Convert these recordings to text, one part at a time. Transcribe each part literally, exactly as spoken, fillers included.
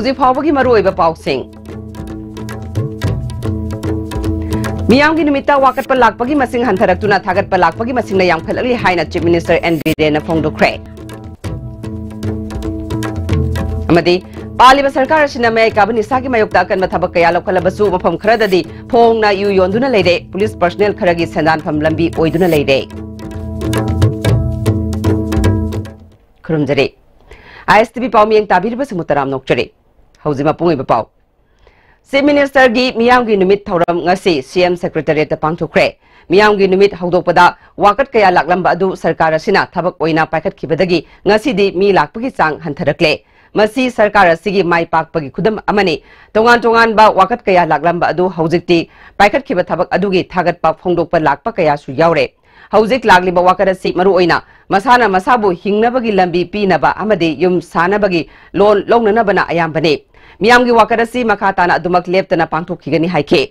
ꯍꯧꯖꯤꯛ ꯐꯥꯎꯕꯒꯤ ꯃꯔꯨꯑꯣꯏꯕ ꯄꯥꯎꯁꯤꯡ꯫ ꯃꯤꯌꯥꯝꯒꯤ ꯅꯨꯃꯤꯠꯇ ꯋꯥꯀꯠꯄ ꯂꯥꯛꯄꯒꯤ ꯃꯁꯤꯡ ꯍꯟꯊꯔꯛꯇꯨꯅ ꯊꯥꯒꯠꯄ ꯂꯥꯛꯄꯒꯤ ꯃꯁꯤꯡꯅ ꯌꯥꯝꯈꯠꯂꯛꯂꯤ ꯍꯥꯏꯅ Chief Minister N Birenna ꯐꯣꯡꯗꯣꯛꯈ꯭ꯔꯦ꯫ ꯑꯃꯗꯤ ꯄꯥꯜꯂꯤꯕ ꯁꯔꯀꯥꯔ ꯑꯁꯤꯅ ꯃꯌꯥꯏ ꯀꯥꯕ ꯅꯤꯁꯥꯒꯤ ꯃꯥꯌꯣꯛꯇ ꯑꯀꯟꯕ ꯊꯕꯛ ꯀꯌꯥ ꯂꯧꯈꯠꯂꯕꯁꯨ ꯃꯐꯝ ꯈꯔꯗꯗꯤ ꯐꯣꯡꯅ ꯌꯨ ꯌꯣꯟꯗꯨꯅ ꯂꯩꯔꯦ, ꯄꯨꯂꯤꯁ ꯄꯔꯁꯅꯦꯜ ꯈꯔꯒꯤ ꯁꯦꯟꯗꯥꯟꯐꯝ ꯂꯝꯕꯤ ꯑꯣꯏꯗꯨꯅ ꯂꯩꯔꯦ꯫ ꯈꯨꯔꯨꯝꯖꯔꯤ꯫ ISTV ꯄꯥꯎꯃꯤꯌꯦꯡ ꯇꯥꯕꯤꯔꯤꯕꯁꯤꯡꯕꯨ ꯇꯔꯥꯝꯅ ꯑꯣꯛꯆꯔꯤ꯫ ꯍꯧꯖꯤꯛ ꯃꯄꯨꯡ ꯑꯣꯏꯕ ꯄꯥꯎ꯫ Chief Ministerꯒꯤ ꯃꯤꯌꯥꯝꯒꯤ ꯅꯨꯃꯤꯠ ꯊꯧꯔꯝ ꯉꯁꯤ CM Secretariatꯇ ꯄꯥꯡꯊꯣꯛꯈ꯭ꯔꯦ꯫ ꯃꯤꯌꯥꯝꯒꯤ ꯅꯨꯃꯤꯠ ꯍꯧꯗꯣꯛꯄꯗ ꯋꯥꯀꯠ ꯀꯌꯥ ꯂꯥꯛꯂꯝꯕ ꯑꯗꯨ ꯁꯔꯀꯥꯔ ꯑꯁꯤꯅ ꯊꯕꯛ ꯑꯣꯏꯅ ꯄꯥꯏꯈꯠꯈꯤꯕꯗꯒꯤ ꯉꯁꯤꯗꯤ ꯃꯤ ꯂꯥꯛꯄꯒꯤ ꯆꯥꯡ ꯍꯟꯊꯔꯛꯂꯦ꯫ ꯃꯁꯤ ꯁꯔꯀꯥꯔ ꯑꯁꯤꯒꯤ ꯃꯥꯏ ꯄꯥꯛꯄꯒꯤ ꯈꯨꯗꯝ ꯑꯃꯅꯤ꯫ ꯇꯣꯉꯥꯟ ꯇꯣꯉꯥꯟꯕ ꯋꯥꯀꯠ ꯀꯌꯥ ꯂꯥꯛꯂꯝꯕ ꯑꯗꯨ ꯍꯧꯖꯤꯛꯇꯤ ꯄꯥꯏꯈꯠꯈꯤꯕ ꯊꯕꯛ ꯑꯗꯨꯒꯤ ꯊꯥꯒꯠꯄ ꯐꯣꯡꯗꯣꯛꯄ ꯂꯥꯛꯄ ꯀꯌꯥꯁꯨ ꯌꯥꯎꯔꯦ꯫ ꯍꯧꯖꯤꯛ ꯂꯥꯛꯂꯤꯕ ꯋꯥꯀꯠ ꯑꯁꯤ ꯃꯔꯨꯑꯣꯏꯅ ꯃꯁꯥꯅ ꯃꯁꯥꯕꯨ ꯍꯤꯡꯅꯕꯒꯤ ꯂꯝꯕꯤ ꯄꯤꯅꯕ ꯑꯃꯗꯤ ꯌꯨꯝ ꯁꯥꯅꯕꯒꯤ ꯂꯣꯟ ꯂꯧꯅꯅꯕꯅ ꯑꯌꯥꯝꯕꯅꯤ꯫ ꯃꯤꯌꯥꯝꯒꯤ ꯋꯥꯀꯠ ꯑꯁꯤ ꯃꯈꯥ ꯇꯥꯅ ꯑꯗꯨꯃꯛ ꯂꯦꯞꯇꯅ ꯄꯥꯡꯊꯣꯛꯈꯤꯒꯅꯤ ꯍꯥꯏꯈꯤ꯫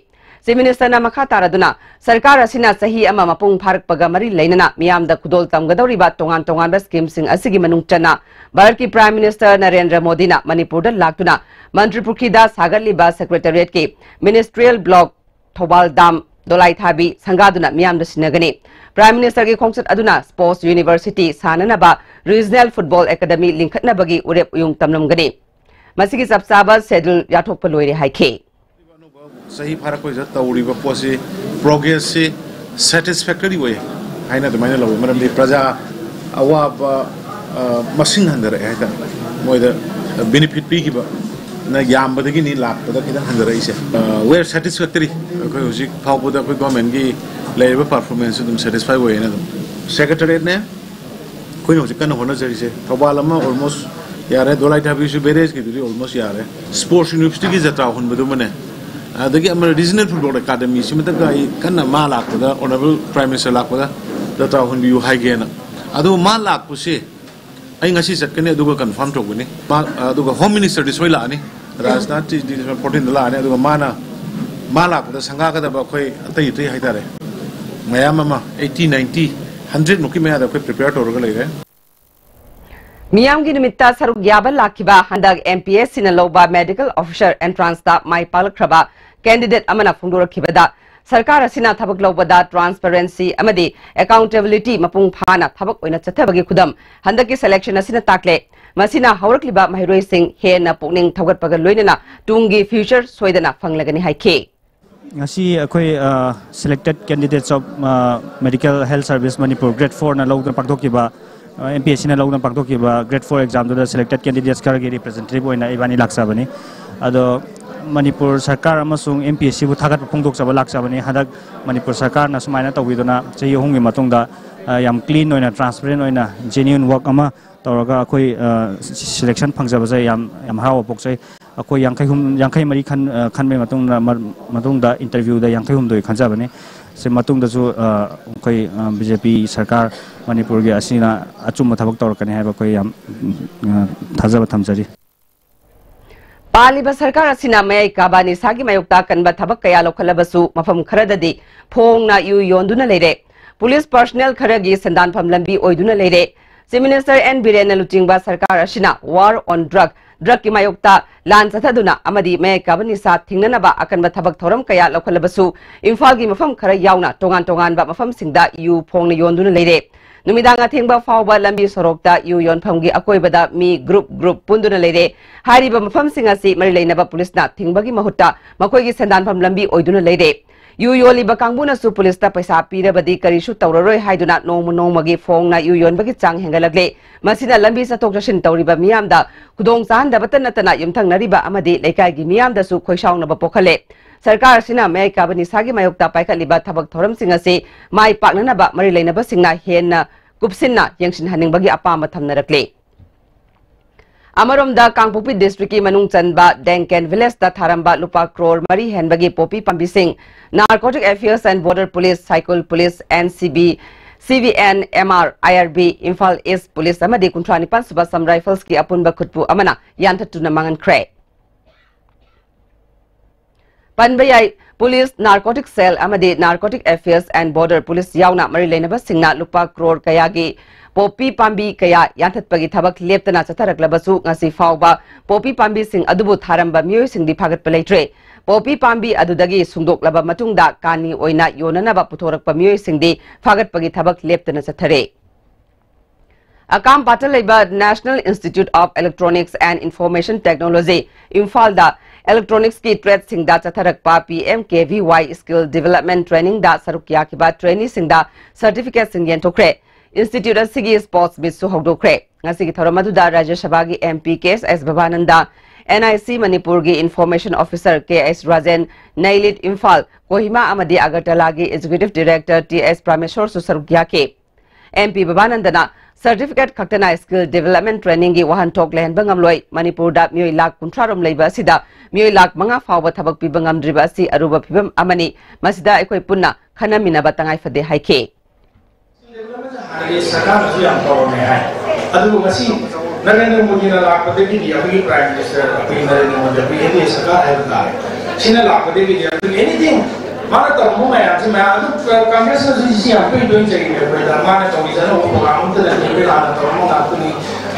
Chief Ministerꯅ ꯃꯈꯥ ꯇꯥꯔꯗꯨꯅ ꯁꯔꯀꯥꯔ ꯑꯁꯤꯅ ꯆꯍꯤ ꯑꯃ ꯃꯄꯨꯡ ꯐꯥꯔꯛꯄꯒ ꯃꯔꯤ ꯂꯩꯅꯅ ꯃꯤꯌꯥꯝꯗ ꯈꯨꯗꯣꯜ ꯇꯝꯒꯗꯧꯔꯤꯕ ꯇꯣꯉꯥꯟ ꯇꯣꯉꯥꯟꯕ schemeꯁꯤꯡ ꯑꯁꯤꯒꯤ ꯃꯅꯨꯡ ꯆꯟꯅ ꯚꯥꯔꯠꯀꯤ Prime Minister ꯅꯔꯦꯟꯗ꯭ꯔ ꯃꯣꯗꯤꯅ ꯃꯅꯤꯄꯨꯔꯗ ꯂꯥꯛꯇꯨꯅ ꯃꯟꯇ꯭ꯔꯤ ꯄꯨꯈ꯭ꯔꯤꯗ ꯁꯥꯒꯠꯂꯤꯕ Secretariatꯀꯤ Ministerial Block, ꯊꯧꯕꯥꯜ ꯗꯥꯝ, ꯗꯣꯂꯥꯏꯊꯥꯕꯤ ꯁꯪꯒꯥꯗꯨꯅ ꯃꯤꯌꯥꯝꯗ ꯁꯤꯟꯅꯒꯅꯤ꯫ Prime Ministerꯒꯤ ꯈꯣꯡꯆꯠ ꯑꯗꯨꯅ Sports University ꯁꯥꯅꯅꯕ Regional Football Academy ꯂꯤꯡꯈꯠꯅꯕꯒꯤ ꯎꯔꯦꯞ ꯎꯌꯨꯡ ꯇꯝꯂꯝꯒꯅꯤ꯫ ꯃꯁꯤꯒꯤ ꯆꯞ ꯆꯥꯕ schedule ꯌꯥꯊꯣꯛꯄ ꯂꯣꯏꯔꯦ ꯍꯥꯏꯈꯤ꯫ ꯆꯍꯤ ꯐꯥꯔꯛꯄꯁꯤꯗ ꯇꯧꯔꯤꯕ ꯄꯣꯠꯁꯤ, progressꯁꯤ satisfactory ꯑꯣꯏ ꯍꯥꯏꯅ ꯑꯗꯨꯃꯥꯏꯅ ꯂꯧꯋꯤ꯫ ꯃꯔꯝꯗꯤ ꯄ꯭ꯔꯖꯥ ꯑꯋꯥꯕ, ꯑ, ꯃꯁꯤꯡ ꯍꯟꯊꯔꯛꯑꯦ ꯍꯥꯏꯇꯥꯔꯦ꯫ ꯃꯣꯏꯗ benefit ꯄꯤꯈꯤꯕꯅ ꯌꯥꯝꯕꯗꯒꯤꯅꯤ ꯂꯥꯛꯄꯗ ꯈꯤꯇꯪ ꯍꯟꯊꯔꯛꯏꯁꯦ꯫ ꯑ, we are satisfactory꯫ ꯑꯩꯈꯣꯏ ꯍꯧꯖꯤꯛ ꯐꯥꯎꯕꯗ ꯑꯩꯈꯣꯏ governmentꯀꯤ ꯂꯩꯔꯤꯕ performance ꯑꯗꯨꯝ satisfy ꯑꯣꯏꯌꯦꯅ ꯑꯗꯨꯝ꯫ Secretariatꯅꯦ, ꯑꯩꯈꯣꯏꯅ ꯍꯧꯖꯤꯛ ꯀꯟꯅ ꯍꯣꯠꯅꯖꯔꯤꯁꯦ꯫ ꯊꯧꯕꯥꯜ ꯑꯃ almost ꯌꯥꯔꯦ, ꯗꯣꯂꯥꯏꯊꯥꯕꯤꯁꯨ barrageꯀꯤꯗꯨꯗꯤ almost ꯌꯥꯔꯦ꯫ Sports Universityꯒꯤ ꯖꯇ꯭ꯔꯥ ꯍꯨꯟꯕꯗꯨꯃꯅꯦ, ꯑꯗꯒꯤ ꯑꯃ Regional Football Academyꯁꯤꯃꯇꯪꯒ ꯑꯩ ꯀꯟꯅ ꯃꯥ ꯂꯥꯛꯄꯗ, Honourable Prime Minister ꯂꯥꯛꯄꯗ ꯖꯇ꯭ꯔꯥ ꯍꯨꯟꯕꯤꯌꯨ ꯍꯥꯏꯒꯦꯅ꯫ ꯑꯗꯨ ꯃꯥ ꯂꯥꯛꯄꯁꯤ ꯑꯩ ꯉꯁꯤ ꯆꯠꯀꯅꯤ, ꯑꯗꯨꯒ confirm ꯇꯧꯒꯅꯤ꯫ ꯃꯥ, ꯑꯗꯨꯒ Home Ministerꯗꯤ ꯁꯣꯏ ꯂꯥꯛꯑꯅꯤ, ꯔꯥꯖꯅꯥꯊ ꯁꯤꯡꯍꯗꯤ fourteenꯗ ꯂꯥꯛꯑꯅꯤ, ꯑꯗꯨꯒ ꯃꯥꯅ, ꯃꯥ ꯂꯥꯛꯄꯗ ꯁꯪꯒꯥꯒꯗꯕ ꯑꯩꯈꯣꯏ ꯑꯇꯩ ꯑꯇꯩ ꯍꯥꯏꯇꯥꯔꯦ, ꯃꯌꯥꯝ ꯑꯃ eighty, ninety, hundred ꯃꯨꯛꯀꯤ ꯃꯌꯥꯗ ꯑꯩꯈꯣꯏ prepare ꯇꯧꯔꯒ ꯂꯩꯔꯦ꯫ ꯃꯤꯌꯥꯝꯒꯤ ꯅꯨꯃꯤꯠꯇ ꯁꯔꯨꯛ ꯌꯥꯕ ꯂꯥꯛꯈꯤꯕ ꯍꯟꯗꯛ M P S Cꯅ ꯂꯧꯕ medical officer entrance ꯇ ꯃꯥꯏ ꯄꯥꯛꯂꯛꯈ꯭ꯔꯕ candidate ꯑꯃꯅ ꯐꯣꯡꯗꯣꯔꯛꯈꯤꯕꯗ, ꯁꯔꯀꯥꯔ ꯑꯁꯤꯅ ꯊꯕꯛ ꯂꯧꯕꯗ transparency ꯑꯃꯗꯤ accountability ꯃꯄꯨꯡ ꯐꯥꯅ ꯊꯕꯛ ꯑꯣꯏꯅ ꯆꯠꯊꯕꯒꯤ ꯈꯨꯗꯝ ꯍꯟꯗꯛꯀꯤ selection ꯑꯁꯤꯅ ꯇꯥꯛꯂꯦ꯫ ꯃꯁꯤꯅ ꯍꯧꯔꯛꯂꯤꯕ ꯃꯍꯩꯔꯣꯏꯁꯤꯡ ꯍꯦꯟꯅ ꯄꯨꯛꯅꯤꯡ ꯊꯧꯒꯠꯄꯒ ꯂꯣꯏꯅꯅ ꯇꯨꯡꯒꯤ future ꯁꯣꯏꯗꯅ ꯐꯪꯂꯒꯅꯤ ꯍꯥꯏꯈꯤ꯫ ꯉꯁꯤ ꯑꯩꯈꯣꯏ, ꯑ, Selected Candidates of, ꯑ, Medical Health Service Manipur Grade four ꯅ ꯂꯧꯗꯨꯅ ꯄꯥꯡꯊꯣꯛꯈꯤꯕ, ꯑ, M P S Cꯅ ꯂꯧꯗꯨꯅ ꯄꯥꯡꯊꯣꯛꯈꯤꯕ Grade four exam ꯗꯨꯗ selected candidates ꯈꯔꯒꯤ representative ꯑꯣꯏꯅ ꯏꯕꯥꯅꯤ ꯂꯥꯛꯆꯕꯅꯤ꯫ ꯑꯗꯣ ꯃꯅꯤꯄꯨꯔ ꯁꯔꯀꯥꯔ ꯑꯃꯁꯨꯡ M P S Cꯕꯨ ꯊꯥꯒꯠꯄ ꯐꯣꯡꯗꯣꯛꯆꯕ ꯂꯥꯛꯆꯕꯅꯤ꯫ ꯍꯟꯗꯛ ꯃꯅꯤꯄꯨꯔ ꯁꯔꯀꯥꯔꯅ ꯁꯨꯃꯥꯏꯅ ꯇꯧꯕꯤꯗꯨꯅ ꯆꯍꯤ ꯑꯍꯨꯝꯒꯤ ꯃꯇꯨꯡꯗ, ꯑ, ꯌꯥꯝ clean ꯑꯣꯏꯅ, transparent ꯑꯣꯏꯅ, genuine work ꯑꯃ ꯇꯧꯔꯒ ꯑꯩꯈꯣꯏ, ꯑ, selection ꯐꯪꯖꯕꯁꯦ ꯌꯥꯝ, ꯌꯥꯝ ꯍꯔꯥꯎꯕ ꯄꯣꯛꯆꯩ꯫ ꯑꯩꯈꯣꯏ ꯌꯥꯡꯈꯩ ꯍꯨꯝ-, ꯌꯥꯡꯈꯩ ꯃꯔꯤ ꯈꯟ-, ꯑ, ꯈꯟꯕꯒꯤ ꯃꯇꯨꯡꯗ, ꯃ-, ꯃꯇꯨꯡꯗ interview ꯗ ꯌꯥꯡꯈꯩ ꯍꯨꯝꯗꯣꯏ ꯈꯟꯖꯕꯅꯤ꯫ ꯁꯤ ꯃꯇꯨꯡꯗꯁꯨ, ꯑ, ꯑꯩꯈꯣꯏ, ꯑ, B J P ꯁꯔꯀꯥꯔ ꯃꯅꯤꯄꯨꯔꯒꯤ ꯑꯁꯤꯅ ꯑꯆꯨꯝꯕ ꯊꯕꯛ ꯇꯧꯔꯛꯀꯅꯤ ꯍꯥꯏꯕ ꯑꯩꯈꯣꯏ ꯌꯥꯝ, ꯎꯝ, ꯑ, ꯊꯥꯖꯕ ꯊꯝꯖꯔꯤ꯫ ꯄꯥꯜꯂꯤꯕ ꯁꯔꯀꯥꯔ ꯑꯁꯤꯅ ꯃꯌꯥꯏ ꯀꯥꯕ ꯅꯤꯁꯥꯒꯤ ꯃꯥꯌꯣꯛꯇ ꯑꯀꯟꯕ ꯊꯕꯛ ꯀꯌꯥ ꯂꯧꯈꯠꯂꯕꯁꯨ, ꯃꯐꯝ ꯈꯔꯗꯗꯤ ꯐꯣꯡꯅ ꯌꯨ ꯌꯣꯟꯗꯨꯅ ꯂꯩꯔꯦ꯫ Police personnel ꯈꯔꯒꯤ ꯁꯦꯟꯗꯥꯟꯐꯝ ꯂꯝꯕꯤ ꯑꯣꯏꯗꯨꯅ ꯂꯩꯔꯦ꯫ Chief Minister N ꯕꯤꯔꯦꯟꯅ ꯂꯨꯆꯤꯡꯕ ꯁꯔꯀꯥꯔ ꯑꯁꯤꯅ war on drug, drug ꯀꯤ ꯃꯥꯌꯣꯛꯇ ꯂꯥꯟ ꯆꯠꯊꯗꯨꯅ ꯑꯃꯗꯤ ꯃꯌꯥꯏ ꯀꯥꯕ ꯅꯤꯁꯥ ꯊꯤꯡꯅꯅꯕ ꯑꯀꯟꯕ ꯊꯕꯛ ꯊꯧꯔꯝ ꯀꯌꯥ ꯂꯧꯈꯠꯂꯕꯁꯨ, ꯏꯝꯐꯥꯜꯒꯤ ꯃꯐꯝ ꯈꯔ ꯌꯥꯎꯅ ꯇꯣꯉꯥꯟ ꯇꯣꯉꯥꯟꯕ ꯃꯐꯝꯁꯤꯡꯗ ꯌꯨ ꯐꯣꯡꯅ ꯌꯣꯟꯗꯨꯅ ꯂꯩꯔꯦ꯫ ꯅꯨꯃꯤꯗꯥꯡ ꯑꯊꯦꯡꯕ ꯐꯥꯎꯕ ꯂꯝꯕꯤ ꯁꯣꯔꯣꯛꯇ ꯌꯨ ꯌꯣꯟꯐꯝꯒꯤ ꯑꯀꯣꯏꯕꯗ ꯃꯤ group group ꯄꯨꯟꯗꯨꯅ ꯂꯩꯔꯦ꯫ ꯍꯥꯏꯔꯤꯕ ꯃꯐꯝꯁꯤꯡ ꯑꯁꯤ ꯃꯔꯤ ꯂꯩꯅꯕ ꯄꯨꯂꯤꯁꯅ ꯊꯤꯡꯕꯒꯤ ꯃꯍꯨꯠꯇ ꯃꯈꯣꯏꯒꯤ ꯁꯦꯟꯗꯥꯟꯐꯝ ꯂꯝꯕꯤ ꯑꯣꯏꯗꯨꯅ ꯂꯩꯔꯦ꯫ ꯌꯨ ꯌꯣꯜꯂꯤꯕ ꯀꯥꯡꯕꯨꯅꯁꯨ ꯄꯨꯂꯤꯁꯇ ꯄꯩꯁꯥ ꯄꯤꯔꯕꯗꯤ ꯀꯔꯤꯁꯨ ꯇꯧꯔꯔꯣꯏ ꯍꯥꯏꯗꯨꯅ ꯅꯣꯡꯃ ꯅꯣꯡꯃꯒꯤ ꯐꯣꯡꯅ ꯌꯨ ꯌꯣꯟꯕꯒꯤ ꯆꯥꯡ ꯍꯦꯟꯒꯠꯂꯛꯂꯦ꯫ ꯃꯁꯤꯅ ꯂꯝꯕꯤ ꯆꯠꯊꯣꯛ ꯆꯠꯁꯤꯟ ꯇꯧꯔꯤꯕ ꯃꯤꯌꯥꯝꯗ ꯈꯨꯗꯣꯡ ꯆꯥꯍꯟꯗꯕꯇ ꯅꯠꯇꯅ ꯌꯨꯝꯊꯪꯅꯔꯤꯕ ꯑꯃꯗꯤ ꯂꯩꯀꯥꯏꯒꯤ ꯃꯤꯌꯥꯝꯗꯁꯨ ꯈꯣꯏꯁꯥꯎꯅꯕ ꯄꯣꯛꯍꯜꯂꯦ꯫ ꯁꯔꯀꯥꯔ ꯑꯁꯤꯅ ꯃꯌꯥꯏ ꯀꯥꯕ ꯅꯤꯁꯥꯒꯤ ꯃꯥꯌꯣꯛꯇ ꯄꯥꯏꯈꯠꯂꯤꯕ ꯊꯕꯛ ꯊꯧꯔꯝꯁꯤꯡ ꯑꯁꯤ ꯃꯥꯏ ꯄꯥꯛꯅꯅꯕ ꯃꯔꯤ ꯂꯩꯅꯕꯁꯤꯡꯅ ꯍꯦꯟꯅ ꯀꯨꯞꯁꯤꯟꯅ ꯌꯦꯡꯁꯤꯟꯍꯟꯅꯤꯡꯕꯒꯤ ꯑꯄꯥꯝꯕ ꯊꯝꯅꯔꯛꯂꯤ꯫ ꯑꯃꯔꯣꯝꯗ, ꯀꯥꯡꯄꯣꯛꯄꯤ district ꯀꯤ ꯃꯅꯨꯡ ꯆꯟꯕ ꯗꯦꯡꯀꯦꯟ village ꯇ ꯊꯥꯔꯝꯕ ꯂꯨꯄꯥ ꯀ꯭ꯔꯣꯔ ꯃꯔꯤ ꯍꯦꯟꯕꯒꯤ ꯄꯣꯄꯤ ꯄꯥꯝꯕꯤꯁꯤꯡ Narcotic Affairs and Border Police, ꯁꯥꯏꯀꯨꯜ Police, N C B, C V N, M R, I R B, Imphal East Police ꯑꯃꯗꯤ ꯀꯨꯟꯊ꯭ꯔꯥ ꯅꯤꯄꯥꯟ ꯁꯨꯕ Assam Rifles ꯀꯤ ꯑꯄꯨꯟꯕ ꯈꯨꯠꯄꯨ ꯑꯃꯅ ꯌꯥꯟꯊꯠꯇꯨꯅ ꯃꯥꯡꯍꯟꯈ꯭ꯔꯦ꯫ ꯄꯟꯕ ꯌꯥꯏ, Police, Narcotic Cell ꯑꯃꯗꯤ Narcotic Affairs and Border Police ꯌꯥꯎꯅ ꯃꯔꯤ ꯂꯩꯅꯕꯁꯤꯡꯅ ꯂꯨꯄꯥ ꯀ꯭ꯔꯣꯔ ꯀꯌꯥꯒꯤ ꯄꯣꯄꯤ ꯄꯥꯝꯕꯤ ꯀꯌꯥ ꯌꯥꯟꯊꯠꯄꯒꯤ ꯊꯕꯛ ꯂꯦꯞꯇꯅ ꯆꯠꯊꯔꯛꯂꯕꯁꯨ, ꯉꯁꯤ ꯐꯥꯎꯕ ꯄꯣꯄꯤ ꯄꯥꯝꯕꯤꯁꯤꯡ ꯑꯗꯨꯕꯨ ꯊꯥꯔꯝꯕ ꯃꯤꯑꯣꯏꯁꯤꯡꯗꯤ ꯐꯥꯒꯠꯄ ꯂꯩꯇ꯭ꯔꯦ꯫ ꯄꯣꯄꯤ ꯄꯥꯝꯕꯤ ꯑꯗꯨꯗꯒꯤ ꯁꯨꯡꯗꯣꯛꯂꯕ ꯃꯇꯨꯡꯗ ꯀꯥꯅꯤ ꯑꯣꯏꯅ ꯌꯣꯟꯅꯅꯕ ꯄꯨꯊꯣꯔꯛꯄ ꯃꯤꯑꯣꯏꯁꯤꯡꯗꯤ ꯐꯥꯒꯠꯄꯒꯤ ꯊꯕꯛ ꯂꯦꯞꯇꯅ ꯆꯠꯊꯔꯦ꯫ ꯑꯀꯥꯝꯄꯥꯠꯇ ꯂꯩꯕ National Institute of Electronics and Information Technology, ꯏꯝꯐꯥꯜꯗ electronics ꯀꯤ trade ꯁꯤꯡꯗ ꯆꯠꯊꯔꯛꯄ P M K V Y Skill Development Training ꯗ ꯁꯔꯨꯛ ꯌꯥꯈꯤꯕ trainee ꯁꯤꯡꯗ certificate ꯁꯤꯡ ꯌꯦꯟꯊꯣꯛꯈ꯭ꯔꯦ꯫ Institute ꯑꯁꯤꯒꯤ sports meet ꯁꯨ ꯍꯧꯗꯣꯛꯈ꯭ꯔꯦ꯫ ꯉꯁꯤꯒꯤ ꯊꯧꯔꯝ ꯑꯗꯨꯗ ꯔꯥꯖ꯭ꯌ ꯁꯚꯥꯒꯤ M P K S S ꯚꯕꯥꯅꯟꯗ, N I C ꯃꯅꯤꯄꯨꯔꯒꯤ Information Officer K S Rajen, ꯅꯩꯂꯤꯠ Imphal, Kohima ꯑꯃꯗꯤ ꯑꯒꯔꯇꯂꯥꯒꯤ Executive Director T S ꯄ꯭ꯔꯥꯃꯦꯁꯣꯔꯁꯨ ꯁꯔꯨꯛ ꯌꯥꯈꯤ꯫ M P ꯚꯕꯥꯅꯟꯗꯅ certificate ꯈꯛꯇꯅ skill development training ꯒꯤ ꯋꯥꯍꯟꯊꯣꯛ ꯂꯩꯍꯟꯕ ꯉꯝꯂꯣꯏ, ꯃꯅꯤꯄꯨꯔꯗ ꯃꯤꯑꯣꯏ ꯂꯥꯈ ꯀꯨꯟꯊ꯭ꯔꯥ ꯔꯣꯝ ꯂꯩꯕ ꯑꯁꯤꯗ ꯃꯤꯑꯣꯏ ꯂꯥꯈ ꯃꯉꯥ ꯐꯥꯎꯕ ꯊꯕꯛ ꯄꯤꯕ ꯉꯝꯗ꯭ꯔꯤꯕ ꯑꯁꯤ ꯑꯔꯨꯕ ꯐꯤꯚꯝ ꯑꯃꯅꯤ, ꯃꯁꯤꯗ ꯑꯩꯈꯣꯏ ꯄꯨꯟꯅ ꯈꯟꯅꯃꯤꯟꯅꯕ ꯇꯉꯥꯏ ꯐꯗꯦ ꯍꯥꯏꯈꯤ꯫ ꯍꯥꯟꯅꯗꯤ ꯁꯔꯀꯥꯔꯅꯁꯨ ꯌꯥꯝ ꯇꯧꯔꯝꯃꯦ ꯍꯥꯏ꯫ ꯑꯗꯨꯕꯨ ꯉꯁꯤ ꯅꯔꯦꯟꯗ꯭ꯔ ꯃꯣꯗꯤꯅ ꯂꯥꯛꯄꯗꯒꯤꯗꯤ ꯑꯩꯈꯣꯏꯒꯤ Prime Minister, ꯑꯩꯈꯣꯏꯒꯤ ꯅꯔꯦꯟꯗ꯭ꯔ ꯃꯣꯗꯤ, ꯑꯩꯈꯣꯏꯒꯤ N D A ꯁꯔꯀꯥꯔ ꯍꯥꯏꯕ ꯇꯥꯔꯦ, ꯁꯤꯅ ꯂꯥꯛꯄꯗꯒꯤꯗꯤ ꯑꯩꯈꯣꯏ anything ꯃꯥꯅ ꯇꯧꯔꯝꯕ ꯃꯌꯥꯝꯁꯤ ꯃꯌꯥꯝ ꯑꯗꯨꯝ ꯀꯪꯒ꯭ꯔꯦꯁꯅꯁꯨ ꯁꯤ ꯌꯥꯝ ꯇꯣꯏ ꯇꯣꯏꯅ ꯆꯩꯔꯤꯅꯦ ꯑꯩꯈꯣꯏꯗ꯫ ꯃꯥꯅ ꯇꯧꯔꯤꯁꯦ ꯑꯅꯧꯕ program ꯑꯝꯇ ꯅꯠꯇꯦ, ꯑꯩꯈꯣꯏ ꯍꯥꯟꯅ ꯇꯧꯔꯝꯕ ꯉꯥꯛꯇꯅꯤ꯫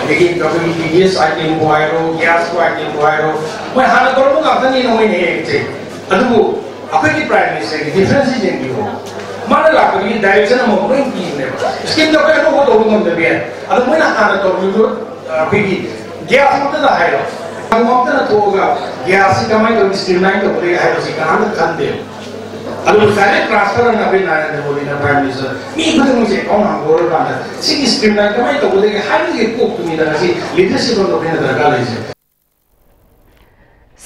ꯑꯗꯒꯤ ꯑꯩꯈꯣꯏꯒꯤ T D S item ꯕꯨ ꯍꯥꯏꯔꯣ, gas ꯀꯤ item ꯕꯨ ꯍꯥꯏꯔꯣ, ꯃꯣꯏ ꯍꯥꯟꯅ ꯇꯧꯔꯝꯕ ꯉꯥꯛꯇꯅꯤꯅ ꯃꯣꯏꯅ ꯍꯦꯛ ꯍꯦꯛ ꯆꯩ꯫ ꯑꯗꯨꯕꯨ ꯑꯩꯈꯣꯏꯒꯤ Prime Minister ꯒꯤ difference ꯁꯤ ꯌꯦꯡꯕꯤꯌꯨ꯫ ꯃꯥꯅ ꯂꯥꯛꯄꯗꯒꯤ direction ꯑꯃ ꯂꯣꯏ ꯄꯤꯕꯅꯦꯕ꯫ Scheme ꯗ ꯑꯩꯈꯣꯏ ꯑꯅꯧꯕ ꯇꯧꯕ ꯉꯝꯗꯕ ꯌꯥꯏ꯫ ꯑꯗꯣ ꯃꯣꯏꯅ ꯍꯥꯟꯅ ꯇꯧꯔꯝꯃꯤꯗꯣ, ꯑ, ꯑꯩꯈꯣꯏꯒꯤ gas ꯃꯛꯇꯗ ꯍꯥꯏꯔꯣ꯫ ꯃꯛꯇꯅ ꯊꯣꯛꯑꯒ gas ꯁꯤ ꯀꯃꯥꯏꯅ ꯇꯧꯔꯒ streamline ꯇꯧꯒꯗꯒꯦ ꯍꯥꯏꯕꯁꯤ ꯀꯅꯥꯝꯇ ꯈꯟꯗꯦ꯫ ꯑꯗꯨꯕꯨ direct transfer ꯑꯣꯏꯅ ꯑꯩꯈꯣꯏ ꯅꯔꯦꯟꯗ꯭ꯔ ꯃꯣꯗꯤꯅ Prime Minister ꯃꯤ ꯈꯨꯗꯤꯡꯃꯛꯁꯦ account ꯍꯥꯡꯗꯣꯛꯑꯀꯥꯟꯗ ꯁꯤꯒꯤ streamline ꯀꯃꯥꯏꯅ ꯇꯧꯒꯗꯒꯦ ꯍꯥꯏꯕꯒꯤ ꯀꯣꯛꯇꯨꯅꯤꯗ ꯉꯁꯤ leadership ꯑꯃ ꯑꯩꯈꯣꯏꯅ ꯗꯔꯀꯥꯔ ꯂꯩꯔꯤꯁꯦ꯫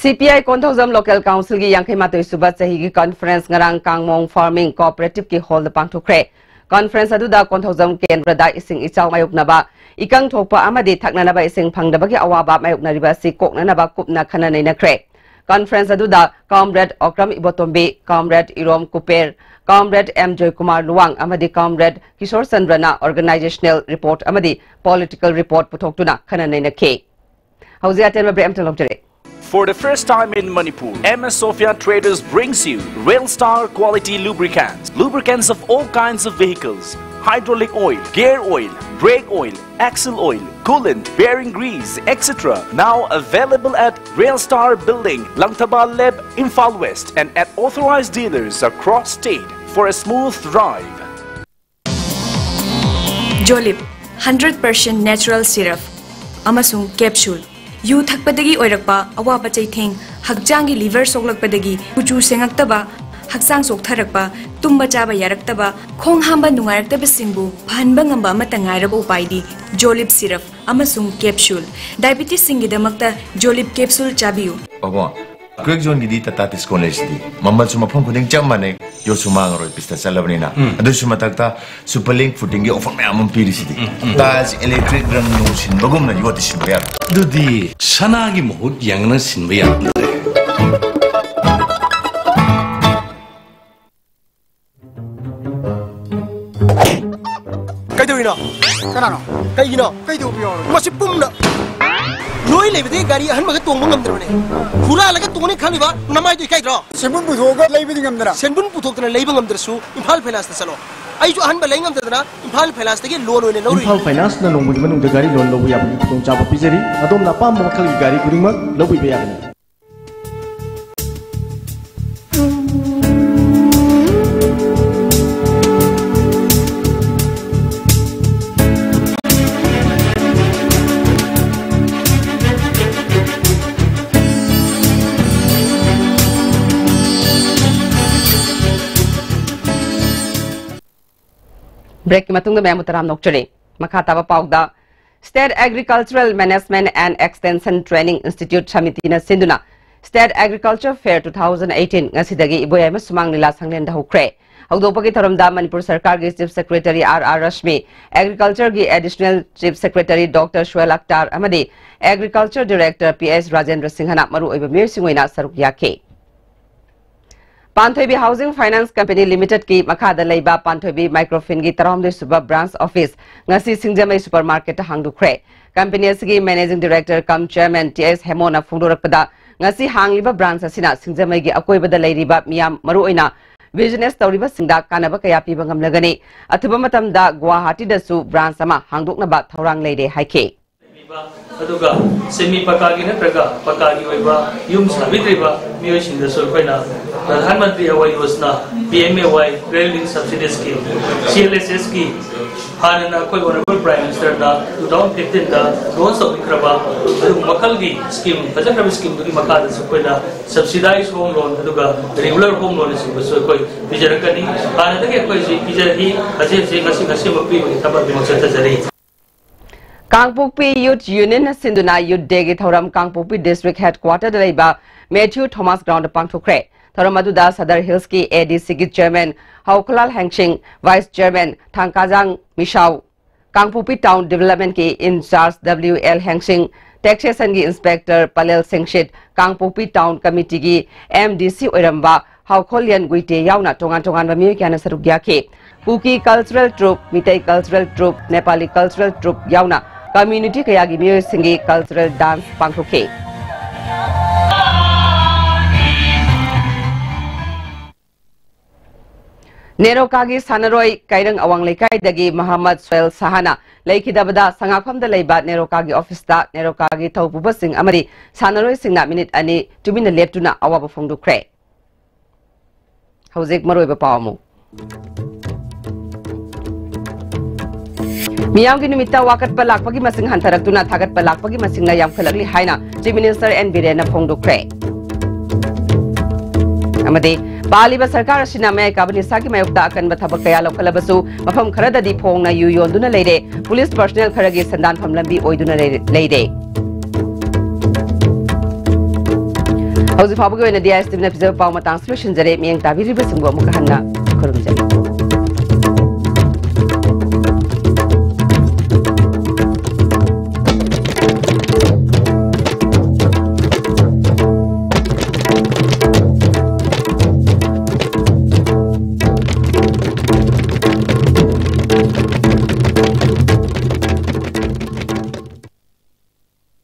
C P I Konthoujam Local Council ꯒꯤ ꯌꯥꯡꯈꯩ ꯃꯥꯊꯣꯏ ꯁꯨꯕ ꯆꯍꯤꯒꯤ conference ꯉꯔꯥꯡ ꯀꯥꯡꯃꯣꯡ Farming Cooperative ꯀꯤ hall ꯗ ꯄꯥꯡꯊꯣꯛꯈ꯭ꯔꯦ꯫ Conference ꯑꯗꯨꯗ ꯀꯣꯟꯊꯧꯖꯝ ꯀꯦꯟꯗ꯭ꯔꯗ ꯏꯁꯤꯡ ꯏꯆꯥꯎ ꯃꯥꯌꯣꯛꯅꯕ, ꯏꯀꯪ ꯊꯣꯛꯄ ꯑꯃꯗꯤ ꯊꯛꯅꯅꯕ ꯏꯁꯤꯡ ꯐꯪꯗꯕꯒꯤ ꯑꯋꯥꯕ ꯃꯥꯌꯣꯛꯅꯔꯤꯕ ꯑꯁꯤ ꯀꯣꯛꯅꯅꯕ ꯀꯨꯞꯅ ꯈꯟꯅ ꯅꯩꯅꯈ꯭ꯔꯦ꯫ Conference ꯑꯗꯨꯗ Comrade ꯑꯣꯀ꯭ꯔꯝ ꯏꯕꯣꯇꯣꯝꯕꯤ, Comrade ꯏꯔꯣꯝ copper, Comrade M Joykumar Luwang ꯑꯃꯗꯤ Comrade ꯀꯤꯁꯣꯔ ꯆꯟꯗ꯭ꯔꯅ organizational report ꯑꯃꯗꯤ political report ꯄꯨꯊꯣꯛꯇꯨꯅ ꯈꯟꯅ ꯅꯩꯅꯈꯤ꯫ ꯍꯧꯖꯤꯛ ꯑꯇꯦꯟꯕ break ꯑꯃꯇ ꯂꯧꯖꯔꯦ꯫ For the first time in Manipur, M S Sophia Traders brings you Rail Star quality lubricants. Lubricants of all kinds of vehicles, hydraulic oil, gear oil, brake oil, axle oil, coolant, bearing grease, et cetera. Now available at Rail Star Building, Langthabal Lab, Imphal West, and at authorized dealers across state for a smooth ride. Jolib, hundred percent natural syrup ꯑꯃꯁꯨꯡ capsule꯫ U ꯊꯛꯄꯗꯒꯤ ꯑꯣꯏꯔꯛꯄ ꯑꯋꯥꯕ ꯆꯩꯊꯦꯡ, ꯍꯛꯆꯥꯡꯒꯤ liver ꯁꯣꯛꯂꯛꯄꯗꯒꯤ ꯀꯨꯆꯨ ꯁꯦꯡꯉꯛꯇꯕ, ꯍꯛꯆꯥꯡ ꯆꯣꯛꯊꯔꯛꯄ, ꯇꯨꯝꯕ ꯆꯥꯕ ꯌꯥꯔꯛꯇꯕ, ꯈꯣꯡ ꯍꯥꯝꯕ ꯅꯨꯡꯉꯥꯏꯔꯛꯇꯕꯁꯤꯡꯕꯨ ꯐꯍꯟꯕ ꯉꯝꯕ ꯑꯃꯠꯇ ꯉꯥꯏꯔꯕ ꯎꯄꯥꯏꯗꯤ Jolib syrup ꯑꯃꯁꯨꯡ capsule꯫ Diabetesꯁꯤꯡꯒꯤꯗꯃꯛꯇ Jolib capsule ꯆꯥꯕꯤꯌꯨ꯫ ꯄꯥꯕꯨꯡ, ꯀ꯭ꯋꯦꯛ ꯖꯣꯟꯒꯤꯗꯤ ꯇꯥꯇꯥ ꯇꯤꯁꯀꯣꯟ ꯂꯩꯁꯤꯗꯤ꯫ ꯃꯃꯜꯁꯨ ꯃꯐꯝ ꯈꯨꯗꯤꯡ ꯆꯞ ꯃꯥꯟꯅꯩ, ꯌꯣꯠꯁꯨ ꯃꯥꯡꯉꯔꯣꯏ, ꯄꯤꯁꯇ ꯆꯠꯂꯕꯅꯤꯅ꯫ ꯑꯗꯨꯁꯨ ꯃꯊꯛꯇ Superlink Footingꯒꯤ offer ꯃꯌꯥꯝ ꯑꯃ ꯄꯤꯔꯤꯁꯤꯗꯤ꯫ ꯇꯥꯖ electric ꯔꯪ ꯅꯨꯡ ꯁꯤꯟꯕꯒꯨꯝꯅ ꯌꯣꯠꯇꯤ ꯁꯤꯟꯕ ꯌꯥꯕ꯫ ꯑꯗꯨꯗꯤ ꯁꯅꯥꯒꯤ ꯃꯍꯨꯠ ꯌꯥꯡꯅ ꯁꯤꯟꯕ ꯌꯥꯔꯝꯗ꯭ꯔꯦ꯫ ꯀꯩꯗꯧꯔꯤꯅꯣ? ꯀꯅꯥꯅꯣ? ꯀꯩꯒꯤꯅꯣ? ꯀꯩꯗꯧꯕ ꯌꯥꯎꯔꯒꯦ? ꯃꯁꯤ ꯄꯨꯝꯅ ꯂꯣꯏ ꯂꯩꯕꯗꯤ ꯒꯥꯔꯤ ꯑꯍꯟꯕꯒ ꯇꯣꯡꯕ ꯉꯝꯗ꯭ꯔꯕꯅꯦ꯫ ꯍꯨꯔꯥꯜꯂꯒ ꯇꯣꯡꯅꯤ ꯈꯜꯂꯤꯕ ꯅꯃꯥꯏꯗꯣ ꯏꯀꯥꯏꯗ꯭ꯔꯣ? ꯁꯦꯟꯕꯨꯟ ꯄꯨꯊꯣꯛꯑꯒ ꯂꯩꯕꯗꯤ ꯉꯝꯗꯅ꯫ ꯁꯦꯟꯕꯨꯟ ꯄꯨꯊꯣꯛꯇꯅ ꯂꯩꯕ ꯉꯝꯗ꯭ꯔꯁꯨ ꯏꯝꯐꯥꯜ ꯐꯥꯏꯅꯥꯟꯁꯇ ꯆꯠꯂꯣ꯫ ꯑꯩꯁꯨ ꯑꯍꯟꯕ ꯂꯩ ꯉꯝꯗꯗꯅ ꯏꯝꯐꯥꯜ ꯐꯥꯏꯅꯥꯟꯁꯇꯒꯤ ꯂꯣꯟ ꯑꯣꯏꯅ ꯂꯧꯔꯨꯏ꯫ ꯏꯝꯐꯥꯜ ꯐꯥꯏꯅꯥꯟꯁꯅ ꯅꯣꯡꯃꯒꯤ ꯃꯅꯨꯡꯗ ꯒꯥꯔꯤ ꯂꯣꯟ ꯂꯧꯕ ꯌꯥꯕꯒꯤ ꯈꯨꯗꯣꯡꯆꯥꯕ ꯄꯤꯖꯔꯤ꯫ ꯑꯗꯣꯝꯅ ꯑꯄꯥꯝꯕ ꯃꯈꯜꯒꯤ ꯒꯥꯔꯤ ꯈꯨꯗꯤꯡꯃꯛ ꯂꯧꯕꯤꯕ ꯌꯥꯒꯅꯤ꯫ Breakꯀꯤ ꯃꯇꯨꯡꯗ ꯃꯌꯥꯝꯕꯨ ꯇꯔꯥꯝꯅ ꯑꯣꯛꯆꯔꯤ꯫ ꯃꯈꯥ ꯇꯥꯕ ꯄꯥꯎꯗ, State Agricultural Management and Extension Training Institute ꯁꯃꯤꯇꯤꯅ ꯁꯤꯟꯗꯨꯅ State Agriculture Fair two thousand eighteen ꯉꯁꯤꯗꯒꯤ ꯏꯕꯣꯌꯥꯏꯃ ꯁꯨꯃꯥꯡ ꯂꯤꯂꯥ ꯁꯪꯂꯦꯟꯗ ꯍꯧꯈ꯭ꯔꯦ꯫ ꯍꯧꯗꯣꯛꯄꯒꯤ ꯊꯧꯔꯝꯗ ꯃꯅꯤꯄꯨꯔ ꯁꯔꯀꯥꯔꯒꯤ Chief Secretary R R Rashmi, Agricultureꯒꯤ Additional Chief Secretary Doctor Suhail Akhtar ꯑꯃꯗꯤ Agriculture Director P S Rajendra Singhꯅ ꯃꯔꯨꯑꯣꯏꯕ ꯃꯤꯑꯣꯏꯁꯤꯡ ꯑꯣꯏꯅ ꯁꯔꯨꯛ ꯌꯥꯈꯤ꯫ ꯄꯥꯟꯊꯣꯏꯕꯤ Housing Finance Company Limitedꯀꯤ ꯃꯈꯥꯗ ꯂꯩꯕ ꯄꯥꯟꯊꯣꯏꯕꯤ Microfinꯒꯤ ꯇꯔꯥꯍꯨꯝꯗꯣꯏ ꯁꯨꯕ branch office ꯉꯁꯤ ꯁꯤꯡꯖꯃꯩ supermarketꯇ ꯍꯥꯡꯗꯣꯛꯈ꯭ꯔꯦ꯫ Company ꯑꯁꯤꯒꯤ Managing Director cum Chairman T S ꯍꯦꯃꯣꯅ ꯐꯣꯡꯗꯣꯔꯛꯄꯗ, ꯉꯁꯤ ꯍꯥꯡꯂꯤꯕ branch ꯑꯁꯤꯅ ꯁꯤꯡꯖꯃꯩꯒꯤ ꯑꯀꯣꯏꯕꯗ ꯂꯩꯔꯤꯕ ꯃꯤꯌꯥꯝ, ꯃꯔꯨꯑꯣꯏꯅ business ꯇꯧꯔꯤꯕꯁꯤꯡꯗ ꯀꯥꯟꯅꯕ ꯀꯌꯥ ꯄꯤꯕ ꯉꯝꯂꯒꯅꯤ꯫ ꯑꯊꯨꯕ ꯃꯇꯝꯗ ꯒꯨꯋꯥꯍꯥꯇꯤꯗꯁꯨ branch ꯑꯃ ꯍꯥꯡꯗꯣꯛꯅꯕ ꯊꯧꯔꯥꯡ ꯂꯩꯔꯦ ꯍꯥꯏꯈꯤ꯫ ꯑꯗꯨꯒ semi ꯄꯀꯥꯒꯤ ꯅꯠꯇ꯭ꯔꯒ ꯄꯀꯥꯒꯤ ꯑꯣꯏꯕ ꯌꯨꯝ ꯁꯥꯕꯤꯗ꯭ꯔꯤꯕ ꯃꯤꯑꯣꯏꯁꯤꯡꯗꯁꯨ ꯑꯩꯈꯣꯏꯅ ꯄ꯭ꯔꯙꯥꯟ ꯃꯟꯇ꯭ꯔꯤ ꯑꯋꯥꯁ Yojana, P M A Y, Railway Link Subsidy Scheme, C L S S ꯀꯤ ꯍꯥꯟꯅꯅ ꯑꯩꯈꯣꯏ Honourable Prime Minister ꯅ two thousand fifteen ꯗ launch ꯇꯧꯕꯤꯈ꯭ꯔꯕ ꯑꯗꯨꯒꯨꯝꯕ ꯃꯈꯜꯒꯤ scheme, ꯐꯖꯈ꯭ꯔꯕ scheme ꯗꯨꯒꯤ ꯃꯈꯥꯗꯁꯨ ꯑꯩꯈꯣꯏꯅ subsidized home loan ꯑꯗꯨꯒ regular home loan ꯅꯆꯤꯡꯕꯁꯨ ꯑꯩꯈꯣꯏ ꯄꯤꯖꯔꯛꯀꯅꯤ꯫ ꯍꯥꯟꯅꯗꯒꯤ ꯑꯩꯈꯣꯏ ꯍꯧꯖꯤꯛ ꯄꯤꯖꯔꯤ, ꯍꯧꯖꯤꯛ ꯍꯧꯖꯤꯛ ꯉꯁꯤ, ꯉꯁꯤꯃꯛ ꯄꯤꯕꯒꯤ ꯊꯕꯛ ꯑꯗꯨꯃꯛ ꯆꯠꯊꯖꯔꯤ꯫ ꯀꯥꯡꯄꯣꯛꯄꯤ Youth Union ꯅ ꯁꯤꯟꯗꯨꯅ Youth Day ꯒꯤ ꯊꯧꯔꯝ ꯀꯥꯡꯄꯣꯛꯄꯤ District Headquarter ꯗ ꯂꯩꯕ Matthew Thomas Ground ꯗ ꯄꯥꯡꯊꯣꯛꯈ꯭ꯔꯦ꯫ ꯊꯧꯔꯝ ꯑꯗꯨꯗ Sadar Hills ꯀꯤ A D C ꯒꯤ Chairman ꯍꯧꯈꯂꯥꯜ ꯍꯦꯡꯁꯤꯡ, Vice Chairman ꯊꯥꯡꯀꯥꯖꯥꯡ ꯃꯤꯁꯥꯎ, ꯀꯥꯡꯄꯣꯛꯄꯤ Town Development ꯀꯤ in charge W L ꯍꯦꯡꯁꯤꯡ, Taxation ꯒꯤ Inspector ꯄꯂꯦꯜ ꯁꯤꯡꯁꯤꯠ, ꯀꯥꯡꯄꯣꯛꯄꯤ Town Committee ꯒꯤ M D C ꯑꯣꯏꯔꯝꯕ ꯍꯥꯎꯈꯣꯂꯤꯌꯟ ꯒꯨꯏꯇꯦ ꯌꯥꯎꯅ ꯇꯣꯉꯥꯟ ꯇꯣꯉꯥꯟꯕ ꯃꯤꯑꯣꯏ ꯀꯌꯥꯅ ꯁꯔꯨꯛ ꯌꯥꯈꯤ꯫ ꯀꯨꯀꯤ cultural troupe, Meitei cultural troupe, Nepali cultural troupe ꯌꯥꯎꯅ community ꯀꯌꯥꯒꯤ ꯃꯤꯑꯣꯏꯁꯤꯡꯒꯤ cultural dance ꯄꯥꯡꯊꯣꯛꯈꯤ꯫ ꯅꯦꯔꯣꯀꯥꯒꯤ ꯁꯥꯟꯅꯔꯣꯏ ꯀꯩꯔꯪ ꯑꯋꯥꯡ ꯂꯩꯀꯥꯏꯗꯒꯤ ꯃꯍꯝꯃꯗ ꯁꯣꯍꯦꯜ ꯁꯍꯥꯅ ꯂꯩꯈꯤꯗꯕꯗ ꯁꯉꯥꯛꯐꯝꯗ ꯂꯩꯕ ꯅꯦꯔꯣꯀꯥꯒꯤ office ꯇ ꯅꯦꯔꯣꯀꯥꯒꯤ ꯊꯧꯄꯨꯕꯁꯤꯡ ꯑꯃꯗꯤ ꯁꯥꯟꯅꯔꯣꯏꯁꯤꯡꯅ ꯃꯤꯅꯤꯠ ꯑꯅꯤ ꯇꯨꯃꯤꯟꯅ ꯂꯦꯞꯇꯨꯅ ꯑꯋꯥꯕ ꯐꯣꯡꯗꯣꯛꯈ꯭ꯔꯦ꯫ ꯍꯧꯖꯤꯛ ꯃꯔꯨꯑꯣꯏꯕ ꯄꯥꯎ ꯑꯃꯨꯛ꯫ ꯃꯤꯌꯥꯝꯒꯤ ꯅꯨꯃꯤꯠꯇ ꯋꯥꯀꯠꯄ ꯂꯥꯛꯄꯒꯤ ꯃꯁꯤꯡ ꯍꯟꯊꯔꯛꯇꯨꯅ ꯊꯥꯒꯠꯄ ꯂꯥꯛꯄꯒꯤ ꯃꯁꯤꯡꯅ ꯌꯥꯝꯈꯠꯂꯛꯂꯤ ꯍꯥꯏꯅ Chief Minister N ꯕꯤꯔꯦꯟꯅ ꯐꯣꯡꯗꯣꯛꯈ꯭ꯔꯦ꯫ ꯑꯃꯗꯤ ꯄꯥꯜꯂꯤꯕ ꯁꯔꯀꯥꯔ ꯑꯁꯤꯅ ꯃꯌꯥꯏ ꯀꯥꯕ ꯅꯤꯁꯥꯒꯤ ꯃꯥꯌꯣꯛꯇ ꯑꯀꯟꯕ ꯊꯕꯛ ꯀꯌꯥ ꯂꯧꯈꯠꯂꯕꯁꯨ ꯃꯐꯝ ꯈꯔꯗꯗꯤ ꯐꯣꯡꯅ ꯌꯨ ꯌꯣꯟꯗꯨꯅ ꯂꯩꯔꯦ, police personnel ꯈꯔꯒꯤ ꯁꯦꯟꯗꯥꯟꯐꯝ ꯂꯝꯕꯤ ꯑꯣꯏꯗꯨꯅ ꯂꯩꯔꯦ, ꯂꯩꯔꯦ꯫ ꯍꯧꯖꯤꯛ ꯐꯥꯎꯕꯒꯤ ꯑꯣꯏꯅꯗꯤ ꯑꯥꯏ ꯑꯦꯁ ꯇꯤ ꯚꯤꯅ ꯄꯤꯖꯕ ꯄꯥꯎ ꯃꯇꯥꯡꯁꯤ ꯂꯣꯏꯁꯤꯟꯖꯔꯦ꯫ ꯃꯤꯠꯌꯦꯡ ꯇꯥꯕꯤꯔꯤꯕꯁꯤꯡꯕꯨ ꯑꯃꯨꯛꯀ ꯍꯟꯅ ꯈꯨꯔꯨꯝꯖꯔꯤ꯫